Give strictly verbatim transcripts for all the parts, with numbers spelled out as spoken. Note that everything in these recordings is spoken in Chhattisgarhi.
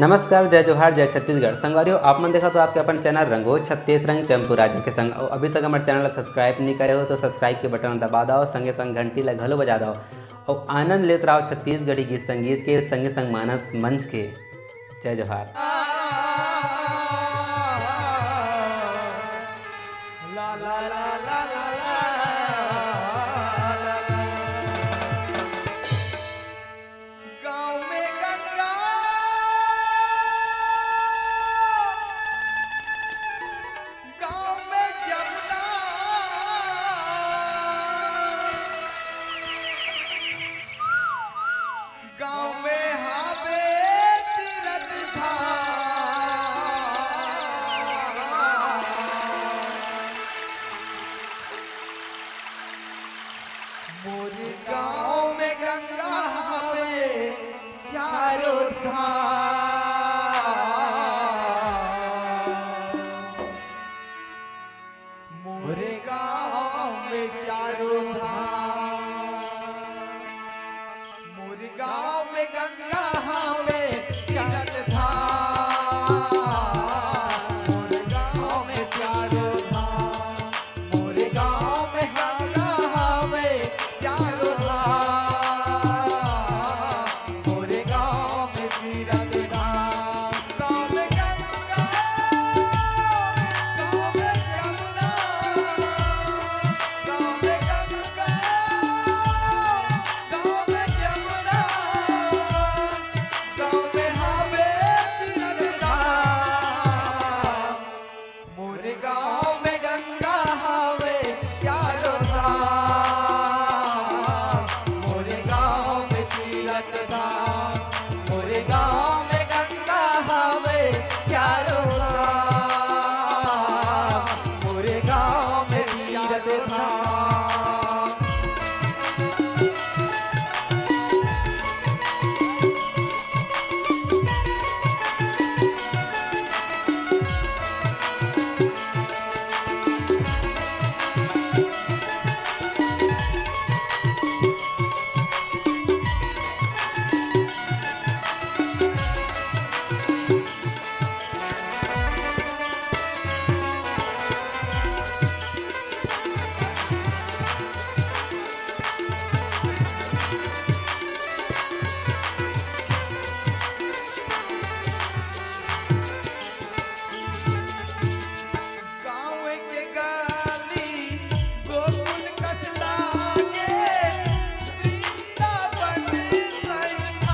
नमस्कार, जय जोहार, जय छत्तीसगढ़। संगवारी हो, आप मन देखत हो आपके अपन चैनल रंगो छत्तीस रंग चंपू राजा के संग। अउ अभी तक हमर चैनल ला सब्सक्राइब नहीं करे हो तो सब्सक्राइब के बटन ला दबा दव, संगे संग घंटी ला घलो बजा दव। अउ आनंद लेत रहो छत्तीसगढ़ी गीत संगीत के, संगे संग मानस मंच के। जय जोहार। गाँव में गंगा, गाँव में जमुना, गाँव में हावे तीरथ धाम। मोर गाँव में गंगा हवे चारों धाम। मोर गाँव में चारों धाम। मोर गाँव में गंगा हवे चारों धाम। मोर गाँव में चारों धाम। मोरे गाँव में गंगा हवे चारों धाम। मोरे गाँव में तीरथ धाम। गाँव में गंगा, गाँव में जमुना, गाँव में गंगा, गाँव में जमुना, गाँव में हवे तीरथ धाम। मोर गाँव में गंगा हवे चारों धाम। मोर गाँव में तीरथ धाम। मोर गाँव में गंगा हवे चारों धाम। मोर गाँव में तीरथ धाम। गाँव के गली गोकुल कस लागे, वृंदावन सैया।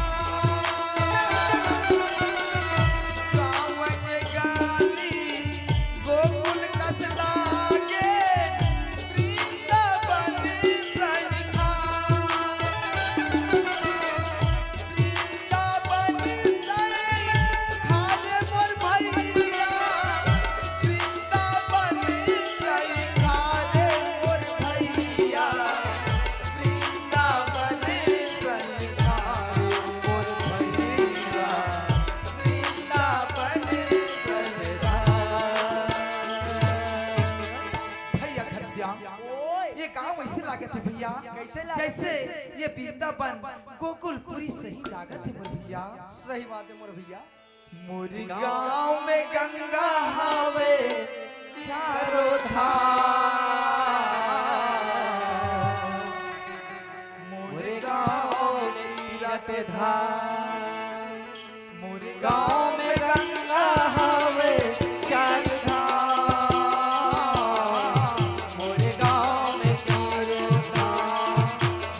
गाँव के गली गोकुल कस लागे, वृंदावन सैया। वृंदावन सैया रे मोर भैया, वृंदावन सैया रे मोर भैया, वृंदावन सैया रे मोर भैया, वृंदावन सैया। भैया घनश्याम, ओए। ये गाँव ऐसे लागत हे भैया, कैसे लागत हे? जैसे ये वृंदावन गोकुलपुरी सही लागत हे मोर भैया। सही बात हे मोर भैया। मोर गाँव में गंगा हवे चारों धाम। मोर गाँव में तीरथ धाम। मोर गाँव में गंगा हवे चार धाम। मोर गाँव में चारों धाम।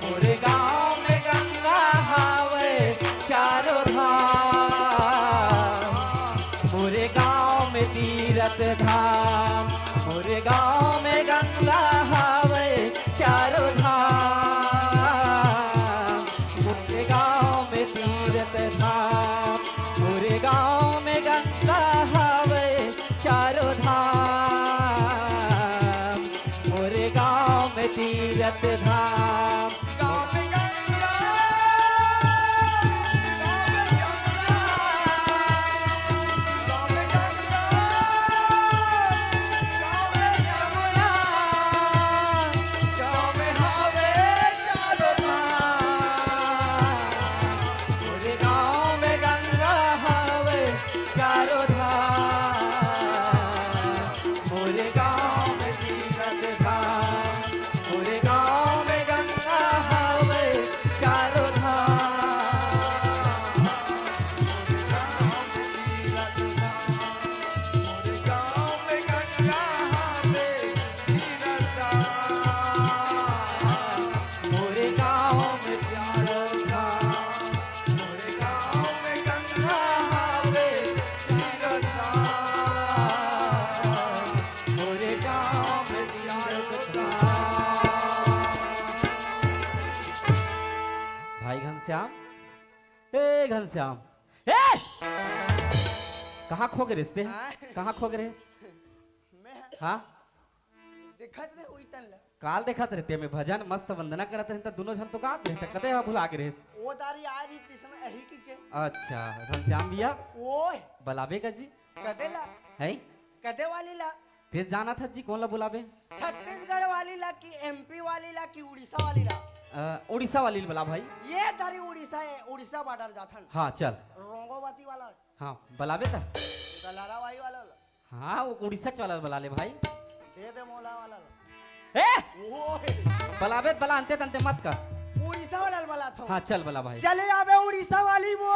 मोर गाँव में गंगा हवे चारों धाम। मोर गाँव में तीरथ धाम। मोर गाँव में गंगा हवे चारों धाम। मोरे गाँव में तीरथ धाम। मोरे गाँव में गंगा हवे चारों धाम। मोरे गाँव में तीरथ धाम। गाँव में गंगा, गाँव में जमुना, गाँव में गंगा, गाँव में जमुना, गाँव में हवे चारों धाम। मोरे गाँव में गंगा हवे ए घनश्याम, ए! कहाँ खो गे रेहेस ते? हाँ। कहाँ खो गे रेहेस? मैं हाँ? देखत रहे उही तन ला। काल देखत रहे ते में भजन मस्त वंदना करत रहे, त दुनों झन तो गात रहे, त कते हा भुला गे रेहेस? ओ दारी आ रही तिसने अही की के। अच्छा, घनश्याम भैया। ओए। बलाबे का जी? कते ला? है? कते वाली ला? ते जानत हस जी कोन ला बुलाबे? छत्तीसगढ़ वाली ला कि एमपी वाली ला कि उड़ीसा वाली ला? अ, उड़ीसा वाली ला बुला भाई। ये तारी उड़ीसा है, उड़ीसा बॉर्डर जाथन। हाँ, चल। रोंगोवती वाला। हाँ, बुलाबे त। गलारावाई वाला ला। हाँ, वो उड़ीसा वाला ला बुला ले भाई। दे दे मोला वाला ला। ए! ओए। बुलाबे त बुला, अंते तंते मत कर। उड़ीसा वाला ला बुलाथों। हाँ, चल बुला भाई। चले आबे उड़ीसा वाली वो।